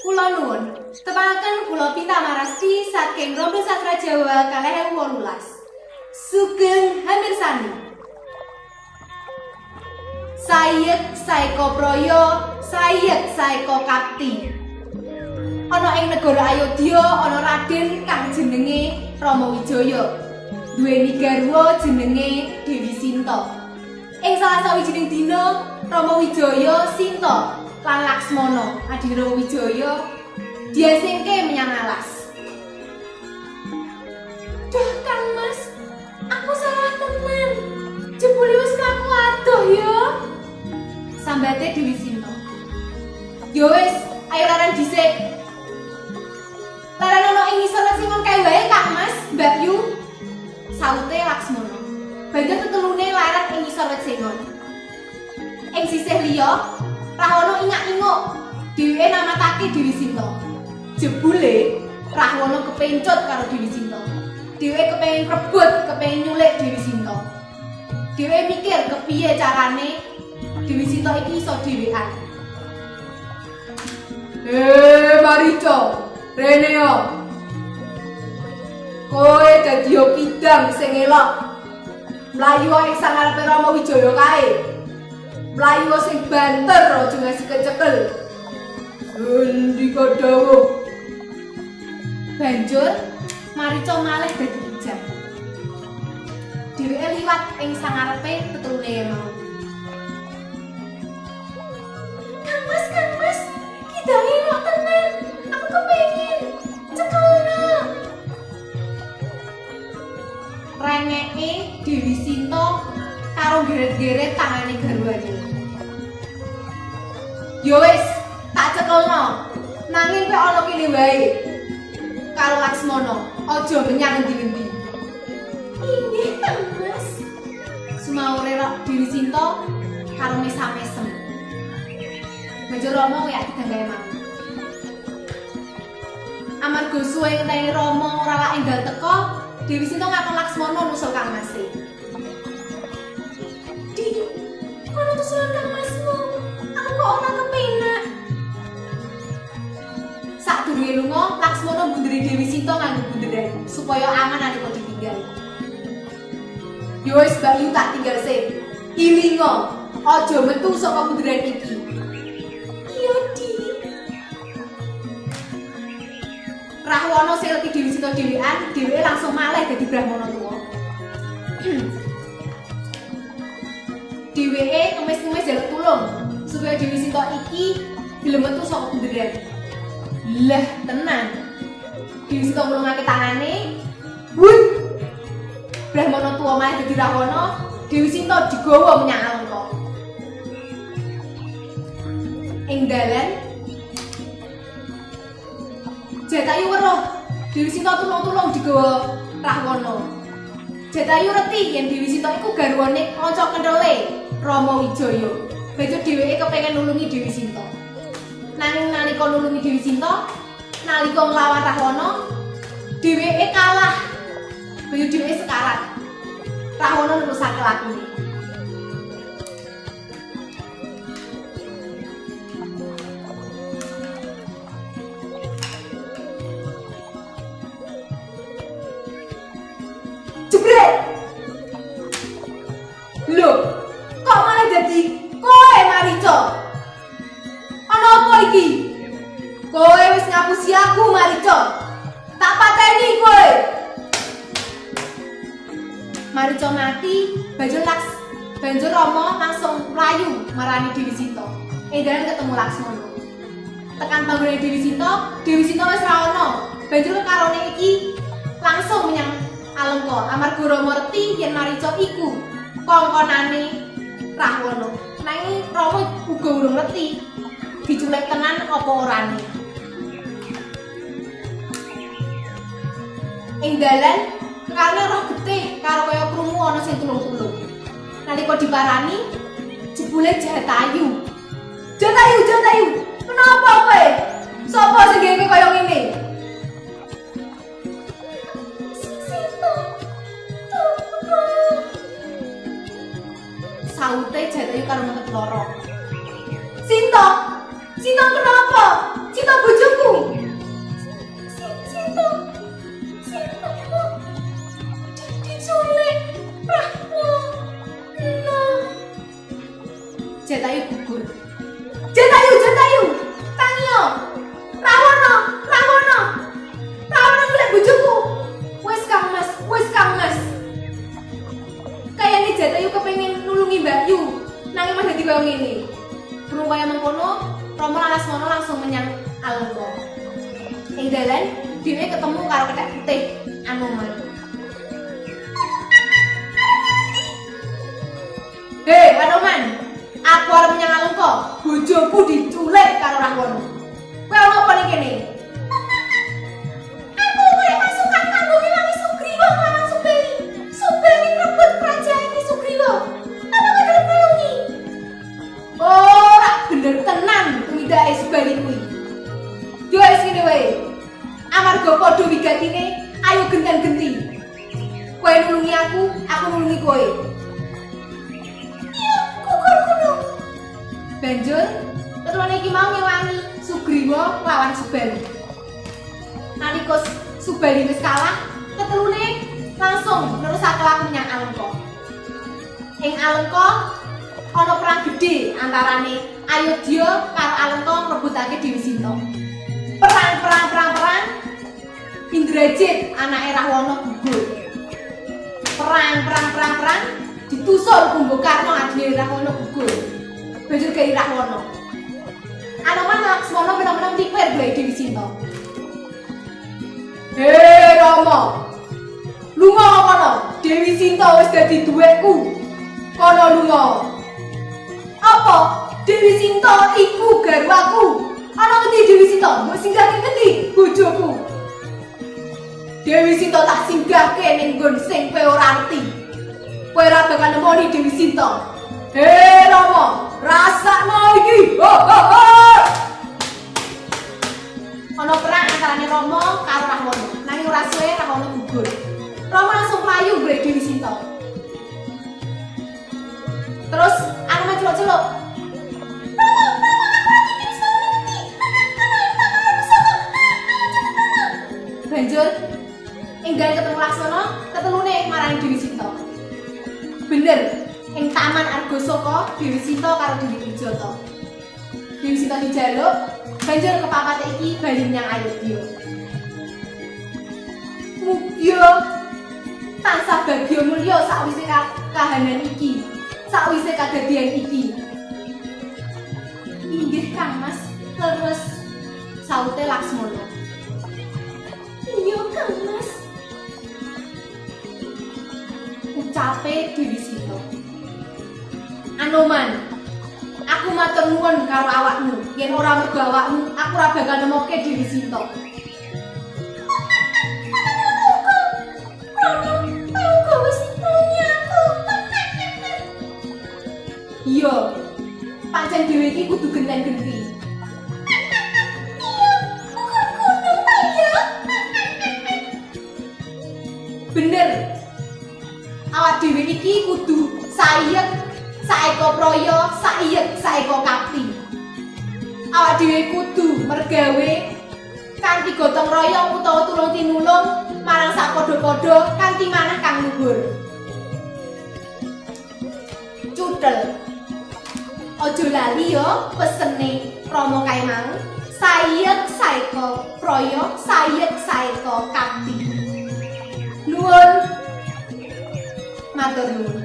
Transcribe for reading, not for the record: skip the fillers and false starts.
Kula nuwun, tepangaken kula Pinta Marasti saking Rombel Sastra Jawa 2018. Sugeng hamirsani. Sayek saeka praya, sayek saeka kapti. Ana ing negara Ayodya ana raden kang jenenge Rama Wijaya. Duweni garwa jenenge Dewi Sinta. Ing salah sawijining dina, Rama Wijaya, Sinta lan Laksmana, adine Rama Wijaya, diasingke menyang alas. Duh, Kang Mas, aku salah tenan. Jebule wis mlaku adoh ya. Sambate Dewi Sinta. Yo wis, ayo laren dhisik. Laren ana ing ngisor singon kae wae, Kang Mas, Mbak Yu. Saute Laksmana. Banjur tetelune laren ing ngisor wit sengon. Ing sisih liya, Rahwana ingak-inguk. Dheweke namatake Dewi Sinta. Jebule Rahwana kepencut karo Dewi Sinta. Dheweke kepengin rebut, kepengin nyulik Dewi Sinta. Dheweke mikir kepiye carane Dewi Sinta iki iso dhewean. Eh, Marica, rene yo. Kowe dadi yo kidang sing elok. Mlayu ing sangarepe Rama Wijaya kae. Mlayu sing banter aja ngasi kecekel. Sendika dawuh. Banjur Marica malih dadi kijang. Dheweke liwat ing sangarepe tetelune mau. Kang Mas, Kang Mas, kidange elok tenan. Aku kepengin. Cekelno. Rengeke Dewi Sinta karo geret-geret tangane garwane. Yo wis, tak cekelno. Nanging kowe ana kene wae. Karo Laksmana, aja menyang endi-endi. Inggih, Kang Mas. Sumaure Dewi Sinta karo mesam-mesem. Banjur Rama koyak kidang kae mau. Amarga suwe ngenteni Rama ora lak enggal teka, Dewi Sinta ngakon Laksmana nusul Kang Mase. Di, kono tusulan Kang Masmu. Aku kok ora kepenak. Sadurunge lunga, Laksmana mbunderi Dewi Sinta nganggo bunderan supaya aman nalika ditinggal. Yo wis Mbak Yu tak tinggal sik. Ilinga, aja metu saka bunderan iki. Iya, Di. Rahwana sing ngerti Dewi Sinta dhewean, dheweke langsung malih dadi Brahmana tuwa. Dheweke ngemis-ngemis njaluk tulung supaya Dewi Sinta iki gelem metu saka bunderan. Lah, tenan. Dewi Sinta ngulungake tangane, wut. Brahmana tuwa malih dadi Rahwana, Dewi Sinta digawa menyang Alengka. Ing dalan Jatayu weruh Dewi Sinta tulung-tulung digawa Rahwana. Jatayu reti yen Dewi Sinta iku garwane kanca kenthele Rama Wijaya. Banjur dheweke kepengin nulungi Dewi Sinta. Nanging nalika nulungi Dewi Sinta, nalika nglawan Rahwana, dheweke kalah. Banjur dheweke sekarat. Rahwana nerusake lakune. Jebret! Lho, kok malah dadi kowe Marica? Ana apa iki? Kowe wis ngapusi aku Marica. Tak pateni kowe. Marica mati, banjur Rama langsung mlayu marani Dewi Sinta. Ing dalan ketemu Laksmana. Tekan panggonane Dewi Sinta, Dewi Sinta wis ra ono. Banjur kekarone iki langsung menyang Alengka amarga Rama reti yen Marica iku kongkonane Rahwana. Nanging Rama uga urung reti diculik tenan apa orane. Ing dalan kekarone roh getih karo kaya krungu ana sing tulung-tulung. Nalika diparani jebule Jatayu. Jatayu, Jatayu, kenapa kowe? Sapa sing gawe kowe kaya ngene? Sinta. Tolong. Saute Jatayu karo metep loro. Sinta, Sinta kenapa? Sinta bojoku. Jatayu gugur. Jatayu, Jatayu, tangiyo. Rawana, Rawana. Rawana nyulik bojoku. Wis Kang Mas, wis Kang Mas. Kayane Jatayu kepengin nulungi Mbak Yu, nanging malah dadi kaya ngene. Krungu kaya mengkono, Rama lan Laksmana langsung menyang Alengka. Ing dalan, dhewe ketemu karo kethek putih Anoman. Hei, Anoman, aku arep menyang Alengka, bojoku diculik karo Rahwana. Kowe ana apa ning kene? Aku golek pasukan kanggo ngewangi Sugriwa nglawan Subali. Subali ngrebut kerajaan Sugriwa. Apa kowe gelem nulungi? Ora bener tenan tumindake Subali kuwi. Yo wis ngene wae. Amarga padha wigatine, ayo genten-genti. Kowe nulungi aku, aku nulungi kowe. Iya, gugur kuno. Banjur, tetelune iki mau ngewangi Sugriwa nglawan Subali. Nalika Subali wis kalah, tetelune langsung nerusake laku menyang Alengka. Ing Alengka ana perang gedhe antarane Ayodya karo Alengka ngrebutake Dewi Sinta. Perang perang perang perang, Indrajit anake Rahwana gugur. Perang perang perang perang, ditusul Kumbakarna adine Rahwana gugur. Banjur gawe Rahwana. Anoman Laksmana menang-menang dikwer golek Dewi Sinta. Hei Rama, lunga kono, Dewi Sinta wis dadi duwekku. Kono lunga. Apa? Dewi Sinta iku garwaku. Ana ngendi Dewi Sinta? Mbok singgahke ngendi bojoku? Dewi Sinta tak singgahke ning nggon sing kowe ora ngerti. Kowe ora bakal nemoni Dewi Sinta. Hei Rama, rasakno iki. Ho ho ho. Ana perang antarane Rama karo Rahwana. Nanging ora suwe Rahwana gugur. Rama langsung mlayu golek Dewi Sinta. Terus Anoman celuk-celuk. Rama, Rama, aku lagi Dewi Sinta ngendi? Banjur ing dalan ketemu Laksmana, tetelune marani Dewi Sinta. Bener, ing Taman Argasoka Dewi Sinta karo Dewi Trijata. Dewi Sinta dijaluk, banjur kepapate iki bali menyang Ayodya. Mugia tansah bagya mulya sakwise kahanan iki, sakwise kadadian iki. Inggih Kang Mas, leres, saute Laksmana. Iya Kang Mas, ucape Dewi Sinta. Anoman, aku matur nuwun karo awakmu. Yen ora mergo awakmu, aku ora bakal nemoke Dewi Sinta. Iya, pancen dhewe iki kudu genten-genti. Iya, bukan kuno ta ya. Bener. Awak dhewe iki kudu sayek saeka praya, saiyek saeka kapti. Awak dhewe kudu mergawe kanthi gotong royong utawa tulung tinulung marang sapadha-padha kanthi manah kang luhur. Cuthel. Aja lali yo pesene Rama kae mau. Sayek saeka praya, sayek saeka kapti. Nuwun. Matur nuwun.